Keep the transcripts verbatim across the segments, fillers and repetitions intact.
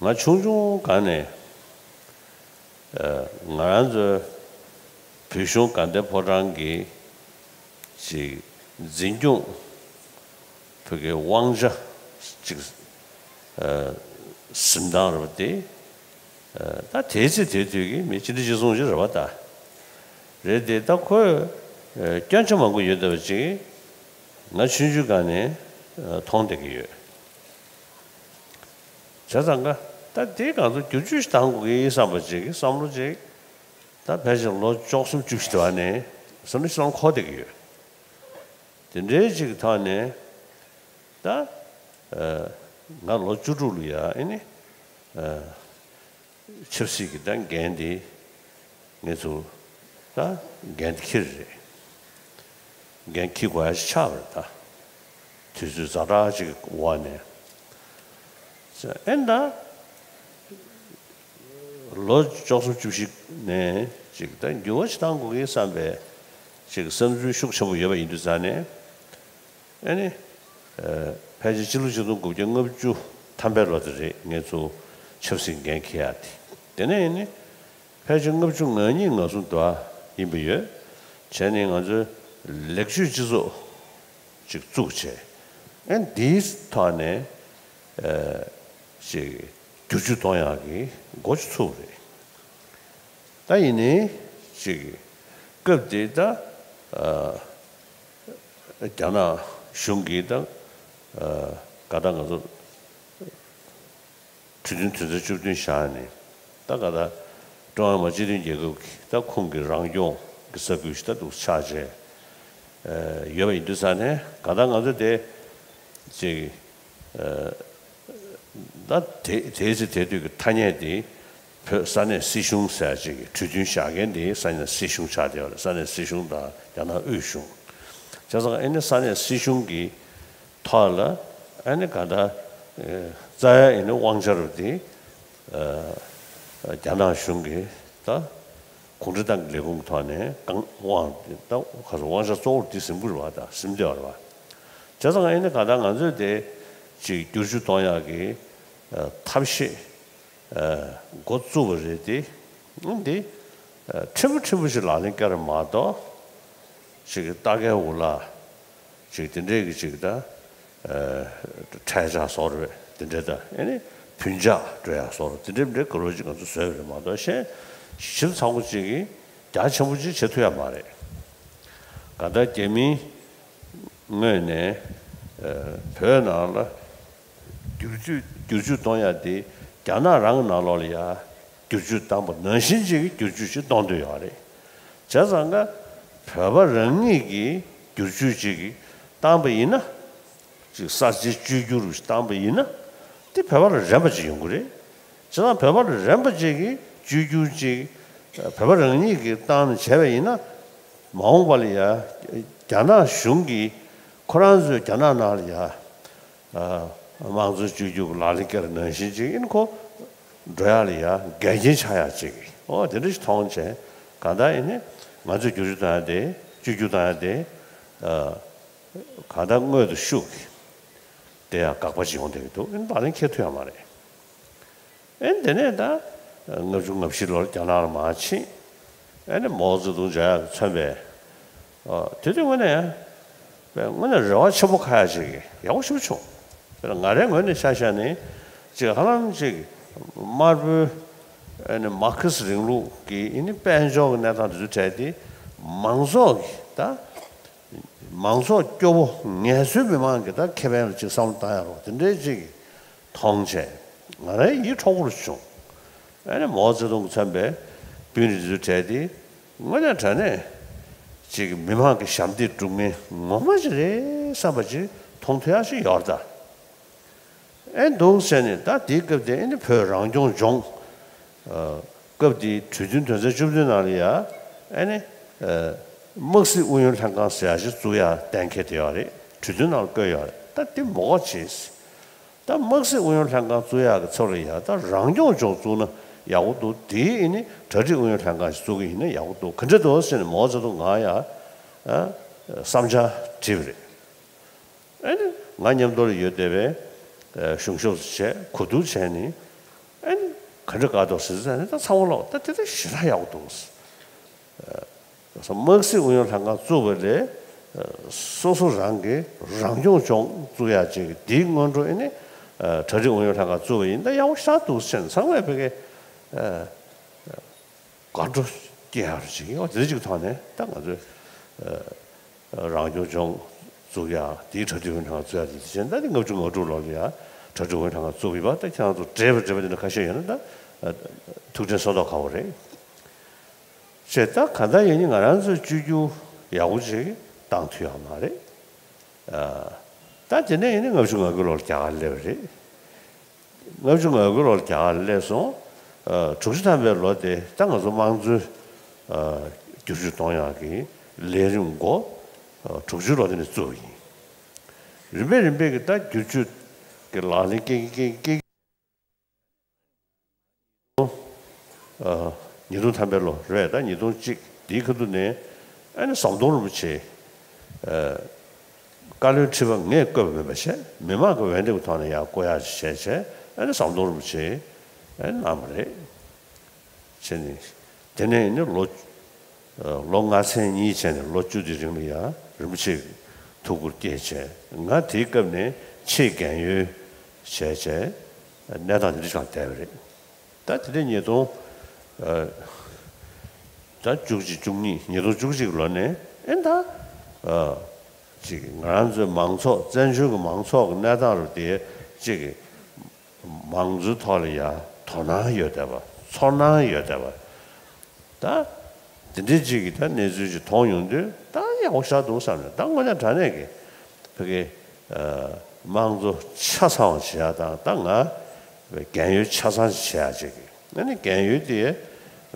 ང་ཆུང་ཆུང་སྒང་ནས་ང་རང་ཚོའི་བོད་གཞུང་དགའ་ལྡན་ཕོ་བྲང་གི་ཅིག་འཛིན་སྐྱོང་བོད་ཀྱི་དབང་ཆ་ཅིག་ཟིན་སྟངས་རེད་པ། དེ་ད་དེའི་ཚེ་དེའི་དུས་ཀྱི་མི་ཅི་འདྲ་ཅི་བཟུང་ཅིག་རེད་པ། ད་རེད་དེ་ད་ཁོས་སྐྱོན་ཆ་མང་པོ་ཡོད་བསྡད་པ་ཅིག་ང་ཆུང་ཆུང་སྒང་ནས་མཐོང་བསྡད་ཀྱི་ཡོད། བྱས་ཙང་ཀ་ད་དེའི་སྒང་དུ་བསྒྱུར་བཅོས་ཤིག་བཏང་དགོས་ཀྱི་ཡིན་བསམ་པ་ཅིག་བསམ་བློ་ཅིག་ད་ཕལ་ཆེར་ལོ་བཅུ་གསུམ་བཅུ་བཞི་དེ་བ་ནས་བསམ་བློ་ཅིག་འཁོར་བསྡད་ཀྱི་ཡོད། དེ་འདྲའི་ཅིག་གི་ཐོག་ནས་ད་ང་ལོ་བཅུ་དྲུག་ལ་ཡ་ཨེ་ནི་ཆབ་སྲིད་ཀྱི་ད་འགན་དེ་ངེད་ཚོ་ད་འགན་འཁྱེར་རེད། འགན་འཁྱེར་དགོས་ཡ་ཞིག་ཆགས་པ་རེད། ད་དུས་ཚོད་ཛ་དྲག་ཅིག་འོག་ནས་ཨེ་ད་ལོ་བཅུ་གསུམ་བཅུ་བཞི་ནས་ཅིག་ད་འགྱུར་བ་ཞིག་བཏང་དགོས་ཀྱི་བསམ་པའི་ཅིག་བསམ་ཚུལ་ཤུགས་ཆེན་པོ་ཡོད་པ་ཡིན་དུས་ཙང་ནས། ཨེ་ནི། ཕལ་ཆེར་སྤྱི་ལོ་ཆིག་སྟོང་དགུ་བརྒྱ་ལྔ་བཅུ་ཐམ་པའི་ལོ་དེ་རེད། ངེད་ཚོ་ཆབ་སྲིད་འགན་འཁྱེར་ཡག་དེ། དེ་ནས་ཨེ་ནི། ཕལ་ཆེར་ལྔ་བཅུ་ང་གཉིས་ང་གསུམ་དུ་ཡིན་པ་ཡོད། བྱས་ནས་ང་ཚོའི་ལེགས་བཅོས་སྤྱི་ཚོགས་ཅིག་བཙུགས་བྱས། ཨེ་འདིའི་ཐོག་ནས་ཅིག་བསྒྱུར་བཅོས་གཏོང་ཡག་གི་འགོ་ཅིག་ཚུགས་པ་རེད། ད་ཡིན་ནའི་ཅིག་སྐབས་དེ་ད་རྒྱ་ནག་གཞུང་གིས་ད་ག་ད་ང་ཚོ་གྲོས་མཐུན་དོན་ཚན་བཅུ་བདུན་བཞག་ནས་ད་ག་ད་ཀྲུང་དབྱང་མི་དམངས་སྤྱི་མཐུན་རྒྱལ་ཁབ་ཀྱི་ད་ཁོང་གི་རང་སྐྱོང་གི་ས་ཁུལ་ཞིག་ད་འདུག་ཆགས་བྱས་ཡོད་པ་ཡིན་དུས་ཙང་ནས་ག་ད་ང་ཚོ་དེ་ཅིག་ད་དེ་དེའི་ཚེ་དེ་དུས་ཀྱི་ཐ་སྙད་དེ་བོད་ས་གནས་སྲིད་གཞུང་ཟེར་ཅིག་གི་གྲོས་མཐུན་བཞག་མཁན་དེ་ས་གནས་སྲིད་གཞུང་ཆགས་བསྡད་པ་རེད། ས་གནས་སྲིད་གཞུང་དང་རྒྱ་ནག་དབུས་གཞུང་། བྱས་ཙང་ཨེ་ནི་ས་གནས་སྲིད་གཞུང་གི་ཐོག་ལ་ཨེ་ནི་ག་ད་རྩ་ཡ་ཨེ་ནི་དབང་ཆ་རུ་དེ་རྒྱ་ནག་གཞུང་གི་ད་གུང་ཁྲན་ཏང་གི་ལས་ཁུངས་ཐོག་ནས་གང་དབང་དེ་ད་ག་ཚོད་དབང་ཆ་གཙོ་བོར་དེ་ཟིན་གྱི་རེད་པ། ད་ཟིན་བསྡད་པ་རེད་པ། བྱས་ཙང་ཨེ་ནི་ག་ད་ང་ཚོས་དེ་ཅིག་བསྒྱུར་བཅོས་གཏོང་ཡག་གི་ཐབས་ཤེས་འགོ་བཙུགས་པ་རེད་དེ། འདི་ཕྲན་བུ་ཕྲན་བུ་ཞིག་ལག་ལེན་བཀལ་རེད་མ་གཏོགས་ཅིག་ལྟ་གའི་འུ་ལག་ཅིག་དེ་འདྲའི་གི་ཅིག་ད་ཁྲལ་ཆག་བཟོ་རེད། དེ་འདྲའི་ད་ཨེ་ནི་བུན་ཆག་སྤྲོད་ཡག་བཟོ་རེད། དེ་འདྲའི་འདྲའི་ག་རོ་ཅིག་ང་ཚོ་བཟོས་པ་རེད་མ་གཏོགས་གཞན་ཞིབ་ཚགས་པོ་ཅིག་གི་རྒྱ་ཆེན་པོ་ཅིག་བྱེད་ཐུབ་ཡག་མ་རེད། ག་ད་རྒྱ་མིའི་ངོས་ནས་བོད་ནང་ལ་བསྒྱུར་བཅོས་བསྒྱུར་བཅོས་གཏོང་ཡག་དེ་རྒྱ་ནག་རང་གི་ནང་ལོགས་ལ་ཡ་བསྒྱུར་བཅོས་བཏང་པ་ནང་བཞིན་ཅིག་གི་བསྒྱུར་བཅོས་ཅིག་གཏོང་འདོད་ཡོད་རེད། བྱས་ཙང་ཀ་བོད་པ་རང་ཉིད་ཀྱིས་བསྒྱུར་བཅོས་ཅིག་བཏང་པ་ཡིན་ན། ཅིག་གསར་བརྗེ་བཅོས་བསྒྱུར་བཏང་པ་ཡིན་ན་དེ་བོད་པ་ལ་རན་པ་ཅིག་ཡོང་གི་རེད། བྱས་ཙང་བོད་པ་ལ་རན་པ་ཅིག་གིས་བཅོས་བསྒྱུར་ཅིག་བོད་པ་རང་ཉིད་ཀྱིས་བཏང་ནས་བྱས་པ་ཡིན་ན། མ་འོངས་པ་ལ་ཡ་རྒྱ་ནག་གཞུང་གིས་ཁོ་རང་ཚོའི་རྒྱ་ནག་ནང་ལ་ཡ་དམངས་གཙོ་བཅོས་བསྒྱུར་གྱི་ལག་ལེན་བཀལ་ནང་བཞིན་ཅིག་ཡིན་ཁོ་འགྲོ་ཡག་ལ་ཡ་འགལ་རྐྱེན་ཆགས་ཡག་ཅིག་ཨོ་དེ་འདྲ་ཞིག་མཐོང་བྱས་གང་ལྟར་ཡིན་ནི་ང་ཚོས་བསྒྱུར་བཅོས་བཏང་ཡག་དེ་བཅོས་བསྒྱུར་བཏང་ཡག་དེ་གང་ལྟར་སྔོན་དུ་ཤུགས་ཀྱིས་དེ་ཡང་དགག་པ་ཅིག་ཡོང་བསྡད་ཀྱི་འདུག་ཨེ་ནི་ལག་ལེན་འཁེལ་ཐུབ་ཡག་མ་རེད། ཨེ་ནི་དེ་ནས་ད་ལྔ་བཅུ་ང་བཞི་ལོར་རྒྱ་ནག་ལ་མར་ཕྱིན། ཨེ་ནི་མའོ་ཙེ་ཏུང་མཇལ་ཡག་མཚོན་པའི་ཨ་དེ་དུས་དངོས་གནས་དངོས་གནས་རེ་བ་ཆེན་པོ་ཁ་ཡག་ཅིག་ཡག་པོ་ཞེ་པོ་བྱུང་། དཔེར་ན་ང་རའི་ངོས་ནས་ཆ་བཞག་ནས་ཅིག་ཧ་ལམ་ཅིག་དམར་པོའི་ཨེ་ནི་མར་ཁེ་སི་རིང་ལུགས་ཀྱི་ཨེ་ནི་དཔལ་འབྱོར་གྱི་གནས་སྟངས་དེ་ཚོའི་གྲས་དེ་མང་ཚོགས་ཀྱི་ད། མང་ཚོགས་སྐྱོ་བོ་ངལ་གསོའི་མི་མང་གི་ད་ཁེ་ཕན་ལ་ཅིག་བསམ་བློ་བཏང་ཡག་རོགས་དེ་འདྲའི་ཅིག་མཐོང་བྱས་ང་རང་ཡིད་འཕྲོག་པོ་རུ་བྱུང་། ཨ་ནི་མའོ་ཙེ་ཏུང་གིས་མཚོན་པའི་དཔོན་རིགས་ཚོའི་གྲས་དེ་དངོས་གནས་དྲང་གནས་ཅིག་མི་མང་གི་ཞབས་འདེགས་སྒྲུབ་མཁན་ངོ་མ་ཅིག་རེད་བསམ་པ་ཅིག་མཐོང་ཐུབ་ཡག་ཅིག་ཡོད་རེད་ད། ཨེ་འདུག་ཟེར་ནས་ད་དེའི་སྐབས་དེ་ཨེ་ནི་བོད་རང་སྐྱོང་ལྗོངས་ཨ་སྐབས་དེའི་གྲོས་མཐུན་དོན་ཚན་བཅུ་བདུན་ནང་ལ་ཡ་ཨེ་ནི་ཨ་དམག་སྲིད་ཨུ་ཡོན་ལྷན་ཁང་ཟེར་ཡག་ཞིག་བཙུགས་ཡག་གཏན་འཁེལ་བསྡད་ཡོད་རེད། གྲོས་མཐུན་ནང་ལ་བཀོད་ཡོད་རེད། ད་དེ་མི་དགོས་བྱས། ད་དམག་སྲིད་ཨུ་ཡོན་ལྷན་ཁང་བཙུགས་ཡག་གི་ཚབ་ལ་ཡ་ད་རང་སྐྱོང་ལྗོངས་བཙུགས་ན་ཡག་པོ་འདུག་དེའི་ཨེ་ནི་གྲ་སྒྲིག་ཨུ་ཡོན་ལྷན་ཁང་ཞིག་བཙུགས་ཀྱི་ཡིན་ན་ཡག་པོ་འདུག་ག་འདྲ་འདུག་ཟེར་ནས་མའོ་ཙེ་ཏུང་ང་ཡ་ཨ་བསམ་འཆར་བྲིས་པ་རེད། ཨ་ནི་ང་མཉམ་དུ་ལ་ཡོད་བསྡད་པའི་གཞུང་ཞབས་སུ་བྱས་གོ་བསྡུར་བྱས་ནས་ ག་འདྲ་དགའ་འདུག་ཟེར་ཙང་ནི་ད་ཚང་མ་ལོག་ད་དེ་ད་ཞེ་དྲག་ཡག་པོ་འདུག་དམངས་སྲིད་ཨུ་ཡོན་ལྷན་ཁང་བཙུགས་པ་ལས་སོ་སོ་རང་གི་རང་སྐྱོང་ལྗོངས་བཙུགས་ཡག་ཅིག་དེའི་སྔོན་འགྲོ་ཨེ་ནི་གྲ་སྒྲིག་ཨུ་ཡོན་ལྷན་ཁང་བཙུགས་པ་ཡིན་ད་ཡག་པོ་ཞེ་དྲག་འདུག་ཟེར་ནས་ཚང་མས་ཕ་གི་དགའ་སྤྲོ་སྐྱེ་ཡག་ཅིག་ཡོད་དེ་ཅིག་ཐོག་ནས་ད་ང་ཚོས། རང་སྐྱོང་ལྗོངས་བཙུགས་ཡ་དེའི་གྲ་སྒྲིག་ཨུ་ཡོན་ལྷན་ཁང་བཙུགས་ཡ་དེ་བྱས་ན་ད་དེ་ལྔ་བཅུ་ང་དྲུག་ལོ་ལ་ཡ་གྲ་སྒྲིག་ཨུ་ཡོན་ལྷན་ཁང་བཙུགས་ཡོད་པ་ད་ཁྱེད་རང་ཚོ་འབྲེལ་བ་འབྲེལ་བ་དེ་འདྲ་ཁ་ཤས་ཡོད་ན་ད་ཐུགས་དྲན་གསོ་ཐོག་ཁག་པོ་རེད། བྱས་ད་ག་ད་ཡིན་ནི་ང་རང་ཚོས་བཅོས་བསྒྱུར་ཡག་པོ་ཅིག་བཏང་ཐུབ་ཡག་མ་རེད། ད་དེ་ནས་ཡིན་ནི་ལྔ་བཅུ་ང་དགུ་ལོར་རྒྱ་གར་སླེབས་པ་རེད། ལྔ་བཅུ་ང་དགུ་ལོར་རྒྱ་གར་སླེབས་སོང་། ཨ། དྲུག་ཅུ་ཐམ་པའི་ལོ་དེ་ད་ང་ཚོ་དམངས་གཙོའི་ཨ་བསྒྱུར་བཅོས་གཏོང་ཡག་གི་ལས་རིམ་འགོ་ཨ་དྲུག་ཅུ་ལོ་དེ་ནས་བཙུགས་པ་ཡིན། རིམ་པས་རིམ་པས་ཀྱི་ད་བསྒྱུར་བཅོས་ཀྱི་ལག་ལེན་སྐྱེལ་སྐྱེལ་སྐྱེལ། ཨ། ཉིས་སྟོང་ཐམ་པའི་ལོ་རེད་ད་ཉིས་སྟོང་གཅིག་དེའི་ཁ་ཐུག་ནས་ཨ་ནི་ཟམ་གདོང་རིན་པོ་ཆེ་ཨ་བཀའ་བློན་ཁྲི་པ་ངས་བསྐོས་པ་མིན་པ་བྱས་མི་མང་གི་འོས་འདེམས་ཀྱི་ཐོག་ནས་ཡར་བསྐོ་ཡག་ཅིག་བྱས་བྱས་ཨ་ནི་ཟམ་གདོང་རིན་པོ་ཆེ་ཨ་ནི་གནང་བ་རེད། བྱས་ནས་དེ་ནས་ནི་ལོ་ལོ་ལྔ་ཚན་གཉིས་བྱས་ནས་ལོ་བཅུ་དེའི་རིང་ལ་ཡང་རིན་པོ་ཆེ་གི་ཐུགས་ཁུར་བསྐྱེད་བྱས་ང་དེའི་སྐབས་ནས་ཆེས་རྒན་ཡོལ་བྱས་བྱས་གནས་སྟངས་དེ་འདྲ་ཞིག་ལ་བསྡད་པ་རེད། ད་དེ་འདྲ་ཉིས་སྟོང་ཨ་ད་བཅུ་གཅིག་བཅུ་གཉིས་ཉིས་སྟོང་བཅུ་གཅིག་ལོ་ནས་ཨེ་ད་ཨ་ཅིག་ང་རང་ཚོའི་མང་ཚོགས་བཙན་བྱོལ་གྱི་མང་ཚོགས་ཀྱི་གནས་སྟངས་རུ་དེ་ཅིག་མང་གཙོའི་ཐོག་ལ་ཡ་དོ་སྣང་ཡོད་བསྡད་པ་ཚོར་སྣང་ཡོད་བསྡད་པ། ད་དེ་འདྲའི་ཅིག་གི་ད་གནས་ཚུལ་ཅིག་མཐོང་ཡོང་དུས་ད་ཡག་པོ་ཞེ་དྲག་འདུག་བསམ་ནས་ད་དངོས་གནས་དྲང་གནས་ཀྱི་ཕ་གི་ཨ་དམངས་གཙོ་ཆ་ཚང་བ་བྱེད་ཡག་དང་ད་ང་རྒན་ཡོལ་ཆ་ཚང་ཞིག་བྱེད་ཡག་ཅིག་གི་ཨ་ནི་རྒན་ཡོལ་དེ་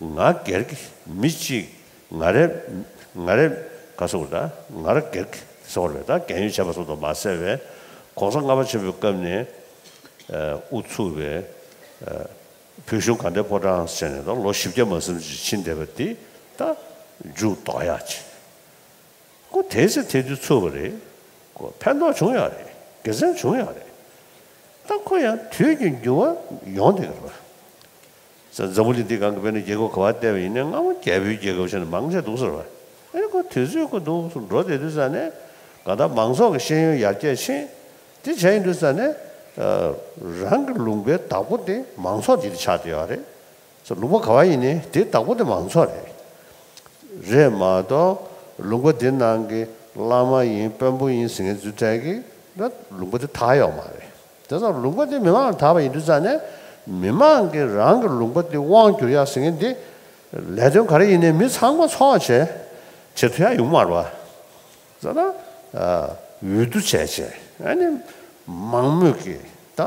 ང་སྒེར་གྱི་མི་གཅིག་ང་རེ་ང་རེ་ག་སོགས་ད་ང་རེ་སྒེར་གྱི་སོགས་རེད་ད་རྒན་ཡོལ་བྱས་པ་སོགས་དང་མ་ཟད་པའི་གོང་ས་ལྔ་པ་ཆེན་པོའི་སྐབས་ནས་ཨ་དབུ་ཚུགས་པའི་ཨ་བོད་གཞུང་དགའ་ལྡན་ཕོ་བྲང་ཟེར་ནས་ད་ལོ་བཞི་བརྒྱ་མ་ཟིན་ཅིག་ཕྱིན་བསྡད་པ་འདི་ད་མཇུག་ལྡོག་ཡག་ཅིག་ཁོ་དེ་ཚེ་དེ་དུས་ཚུགས་པ་རེད། ཁོ་ཕན་ཐོགས་བྱུང་ཡག་རེད། དགེ་མཚན་བྱུང་ཡག་རེད། ད་ཁོ་ཡང་དུས་ཀྱི་འགྱུར་བ་ཡོང་བསྡད་ཀྱི་རེད་པ། ས་འཛམ་བུ་གླིང་འདི་སྒང་གི་དཔེར་ན་རྒྱལ་ཁབ་ག་པར་བལྟས་པ་ཡིན་ནའི་སྔ་མོ་རྒྱལ་པོའི་རྒྱལ་ཁབ་བྱས་ནས་མང་ཆེ་འདུག་ཟེར་བ། ཨེ་ཁོ་དུས་ཚོད་ཁོ་འདུག་སེ་འགྲོ་བསྡད་དུས་ཙང་ནས་གང་ལྟར་མང་ཚོགས་ཀྱི་ཤེས་ཡོན་ཡར་རྒྱས་ཕྱིན། དེ་བྱས་ཡིན་དུས་ཙང་ནས་ཨ་རང་གི་ལུང་པའི་བདག་པོ་དེ་མང་ཚོགས་དེ་ཆགས་བསྡད་ཡོད་རེད། ལུང་པ་ག་པར་ཡིན་ནའི་དེའི་བདག་པོ་དེ་མང་ཚོགས་རེད། རེད་མ་གཏོགས་ལུང་པ་འདི་ནང་གི་བླ་མ་ཡིན་དཔོན་པོ་ཡིན་ཟེར་མཁན་ཚོའི་གྲས་ཀྱིས་ད་ལུང་པ་དེ་དག་ཡོད་མ་རེད། དེ་ཙང་ལུང་པ་དེ་མི་མང་ལ་དག་པ་ཡིན་དུས་ཙང་ནས་མི་མང་གིས་རང་གི་ལུང་པ་དེ་དབང་བསྒྱུར་ཡག་ཟེར་མཁན་དེ་ལས་དོན་ག་རེ་ཡིན་ནའི་མི་ཚང་མ་ཚོགས་བྱས་བྱེད་ཐུབ་ཡག་ཡོང་མ་རེད་པ། ཙང་ན་འོས་བསྡུ་བྱས་བྱས་ཨ་ནི་མང་མོས་ཀྱིས་ད་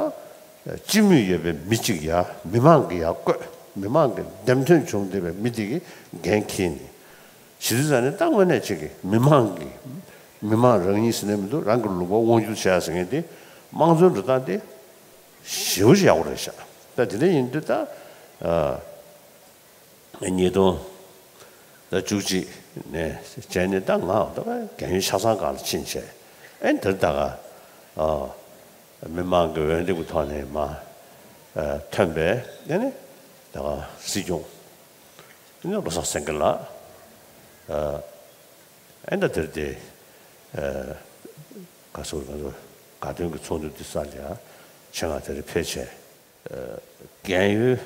སྤྱི་མོས་ཡོད་པའི་མི་གཅིག་ཡ་མི་མང་གིས་ཡ་བསྐོས་མི་མང་གི་འདེམས་ཐོན་བྱུང་བསྡད་པའི་མི་དེ་གིས་འགན་འཁྱེར་ནས་བྱེད་དུས་ཙང་ནས་ད་དངོས་གནས་གཅིག་གིས་མི་མང་གིས་མི་མང་རང་ཉིད་ཟེར་ནས་མི་འདུག་རང་གི་ལུང་པ་དབང་སྒྱུར་བྱས་ཟེར་མཁན་དེ་དམངས་གཙོའི་འགྲོ་སྟངས་དེ་ཞེ་པོ་ཅིག་ཡག་པོ་རེད་ཤག་ད་དེ་འདྲ་ཡིན་དུས་ད་ཉིས་སྟོང་བཅུ་གཅིག་ནས་བྱས་ནས་ད་ང་ད་རྒན་ཡོལ་ཆ་ཚང་སྒང་ལ་ཕྱིན་བྱས་ཨེ་འདིར་ད་ག་ཨ་མི་མང་གི་འོས་འདེམས་ཀྱི་ཐོག་ནས་མར་ཨ་ཐོན་པའི་ཨེ་ནི་ད་ག་སྲིད་སྐྱོང་ཨེ་ནི་བློ་བཟང་སེང་གེ་ལགས་ཨ་ཨེ་ད་དེར་དེ་ཨ་ག་སོ་ང་ཚོ་དགའ་སྟོན་གྱི་ཚོགས་འདུ་འདི་ས་ལ་ཡ་ཆེད་མངགས་དེར་ཕེབས་བྱས། རྒན་ཡོལ་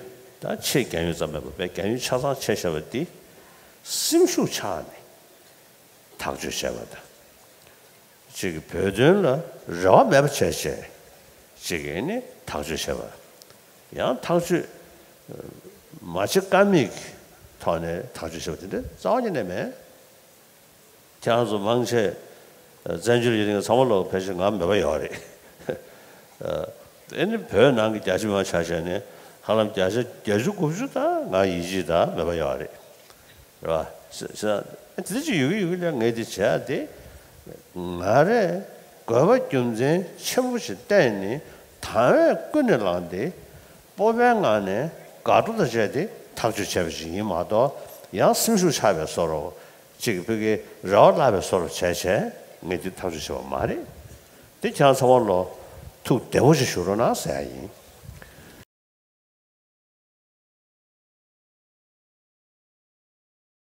དང་ཆེས་རྒན་ཡོལ་ཙམ་མེད་པར་དཔེ་རྒན་ཡོལ་ཆ་ཚང་ཆད་བཞག་པ་འདི་སེམས་ཤུགས་ཆག་ནས་ཐག་གཅོད་བྱས་པ་དང་། གཅིག་གིས་བོད་དོན་ལ་རེ་བ་མེད་པ་བྱས་བྱས་གཅིག་གིས་ནི་ཐག་གཅོད་བྱས་པ། ཡང་ཐག་གཅོད་མ་བྱེད་ཀ་མེད་ཀྱི་ཐོག་ནས་ཐག་གཅོད་བྱས་པ་དེ་འདྲ་རྩ་བ་ཉིད་ནས་མེད། ཁྱེད་རང་ཚོ་མང་ཆེ་བཙན་བྱོལ་ཡུལ་ནང་ཚང་མ་ལོག་ཕལ་ཆེར་ང་མོས་པ་ཡོད་རེད། ཨ་ནི་བོད་ནང་གི་རྒྱ་ཆེ་མང་ཆ་བཞག་ནས་ཧ་ལམ་བརྒྱ་ཆ་བརྒྱད་ཅུ་དགུ་བཅུ་ད་ང་ཡིད་ཆེས་ད་མོས་པ་ཡོད་རེད། རེད་བ། ས་ས་དེ་ཅི་ཡོད་གི་ཡོད་གི་ལ་ངས་དེ་བྱས་ཏེ་ང་རས་དགོས་པ་རྒྱུ་མཚན་ཆེན་པོ་ཞིག་བསྟན་ནས་དང་བས་ཀུན་ནས་བསླངས་ཏེ་སྤོབས་པའི་ངང་ནས་དགའ་སྤྲོ་དང་བཅས་ཏེ་ཐག་གཅོད་བྱས་པ་ཞིག་ཡིན་མ་གཏོགས་ཡང་སེམས་ཤུགས་ཆག་པའི་བཟོ་འདྲ། གཅིག་གིས་ཕ་གིའི་རེ་བ་བརླག་པའི་བཟོ་འདྲ་བྱས་བྱས་ངས་འདི་ཐག་གཅོད་བྱས་པ་མ་རེད། འདི་ཁྱེད་རང་ཚང་མ་ལོ་ཐུགས་བདེ་བོ་ཞིག་བཞུགས་རོགས་གནང་ཟེར་ཡ་ཡིན།